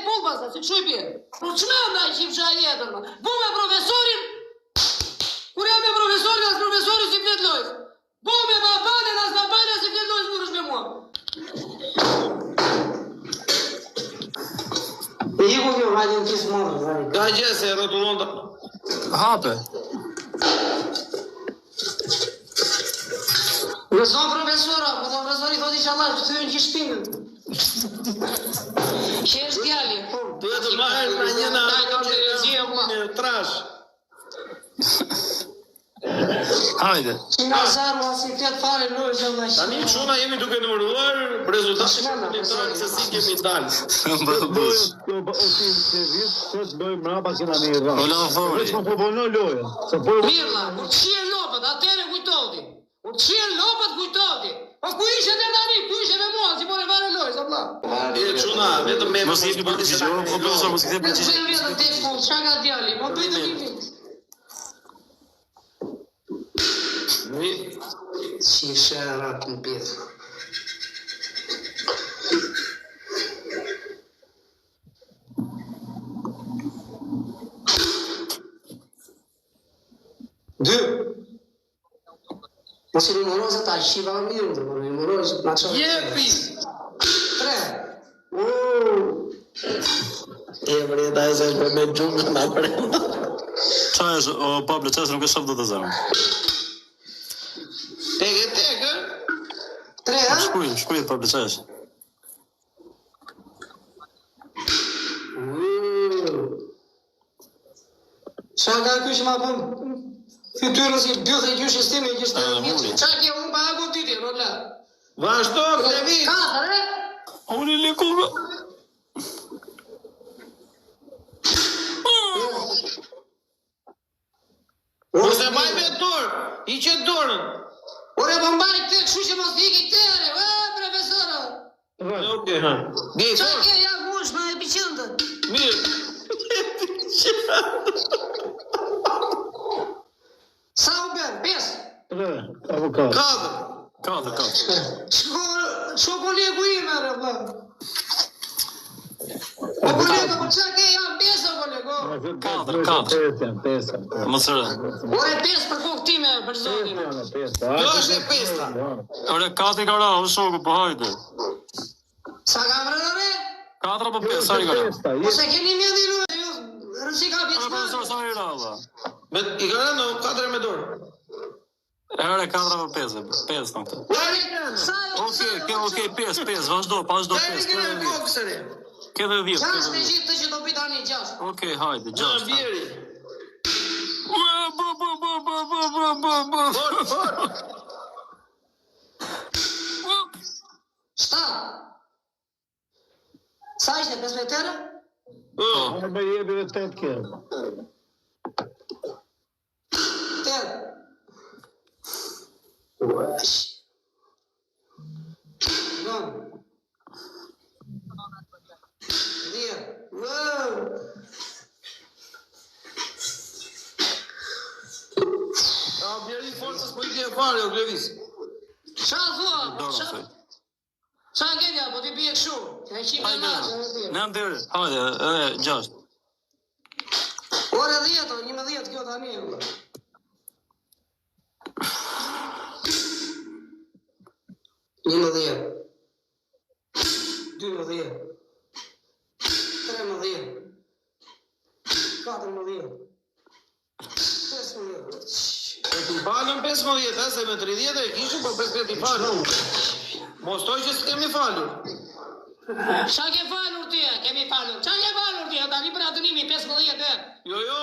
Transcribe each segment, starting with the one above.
krejt pull pastaj, se kështu i bie. Po çmend ai që fsha jetën, ma. Bu me profesorin, kur jam me profesorin, as profesori s'i flet lojës. Bu me babanen, as babana s'i flet lojës kur është me mua. E iku kjo, hajde në kisë më, hajde. Ka gjë se e rrotullon ta. Hape. Në zonë profesora, po thonë profesori thotë inshallah, të thyën që shpinën. Që është djali, po. Duhet të marrë nga një në Ta kam të regjia, vlla. në trash. Hajde. Që nga zaru as i flet fare lojë që vlla. Tani çuna jemi duke numëruar rezultatin e tonë se si kemi dalë. Bus. Kjo o ti servis, se të bëj mbrapa që na mirë dha. O la fori. Veç më po vono lojën. Se po Mirë vlla, kur të shihen lopët, atëherë kujtoti. Kur të shihen lopët kujtoti. Po ku ishe deri tani? Ku ishe me mua? Si po e fare lojë, sa vlla. E çuna, vetëm me Mos i jepi përgjigje, o o profesor, mos i kthe Ne përgjigje. të vetëm te fund, çka ka djali? Po bëj të kimi. Shishe rat në pjesë. Dy. Mos i numëro se ta shiva më mirë, do të numëroj na çon. Jepi. Tre. E vëreta e se është me gjumë nga brenda. Qa është, o Pablo, qa është nuk e shoh dot zemër. Tek e tek, ë? Tre, ha? Shkruaj, shkruaj Pablo, qa është? Qa ka ky që ma bën fytyrën si bythë e gjyshës time që ishte Ah, muri. Qa ke unë pa agu diti, po bla. Vazhdo, Klevis. Katër, e? Unë i kuka. Mos e mbaj me dorë, i qet dorën. Ore, po mbaj këtë, kështu që mos iki këtë, ore, e, profesora. Okej, ha. Gej, Qa fort. ke, ja, mush, me epiqendër. Mirë. Sa u bën? Pesë. tre, apo katër. Katër. Katër, katër. Shko, shko kolegu im, ore, vlla. O kolega, po qa ke, janë pesë, o kolego. Katër, katër. Pesë janë, pesë janë. pesë. Mos rë. Ore, pesë për kokë time, për zotin. Pesë janë, pesë. Kjo është e pesta. Ore, katër i ka ra, o shoku, po hajde. Sa ka vrën, ore? Katër apo pesë, sa i ka ra? Pesta, Po se keni mjendi ju, ju, rëndësi ka Ore, pjesë profesor, sa i ra, valla? Me i ka rënë katër me dorë. Ore, katër apo pesë, pesë në këtë. Ore, sa e Okej, okej, okej, pesë, pesë, vazhdo, vazhdo, Deri pesë, kene ke në dhe dhjetë. kokë sëri. Ke dhe dhjetë, ke Gjashtë dhe me dhjetë. gjithë të që do bëj tani, gjashtë. Okej, hajde, Na gjashtë. bjeri. Ua, bu, bu, bu, bu, bu, bu, bu, bu. Fort, fort. Shtatë. Sa ishte, 15 euro? Po. Unë më jepi dhe tetë kjo. Tetë. Uash. Nënë. Dhjetë. Wow. Ja bjeri forcës po i ke fare o Klevis. Qa thua? Dorën, Qa, thuj. qa ke po ti bie kështu? E qime Hajde, natë. nënë deri, hajde, edhe gjashtë. Ore 10, o, 11 kjo tani. vëlla. 11 12 13 14 15 E ti falëm 15, a, se me 30 e kishim, po 15 i falëm. Mos thoj që s'kemi falur. Qa ke falur ti, e? Kemi falur. Qa ke falur ti, e? Tani për adënimi 15 e. Jo, jo.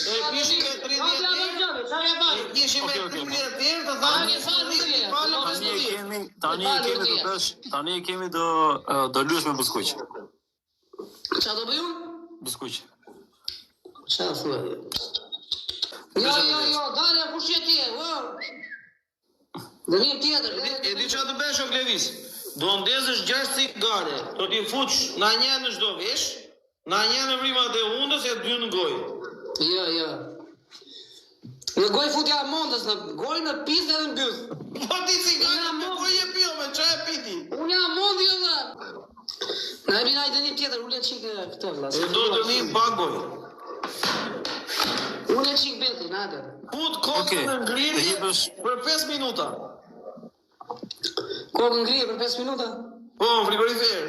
E kishim me 30 herë. Qa ke E falur? kishim me Okej, okej. 30 herë, të thamë Okej, falur ti, i falëm Tani e 15. kemi, tani e kemi do bësh, tani e kemi do do luash me buskuq. Qa do bëj unë? Buskuq. Qa thua? Jo, jo, jo, dalja kush je ti, ë? Dënim tjetër. E di çfarë të bësh o Klevis? Do ndezësh 6 cigare, do t'i futsh nga një në çdo vesh, nga një në vrimat e hundës e dy në gojë. Jo, jo. Në gojë futja mondës, në gojë në pith edhe në byth. Po ti cigare në gojë e pio, me çfarë e piti? Unë jam mondi jo vlla. Na e bina i dënim tjetër, ule çik e, këtë vëlla. E do dënim pa gojë. Ule çik beti, na atë. Fut kokën Okej, në ngrirje të hipësh- për 5 minuta. Kokën ngrije për 5 minuta. Po, në frigorifer.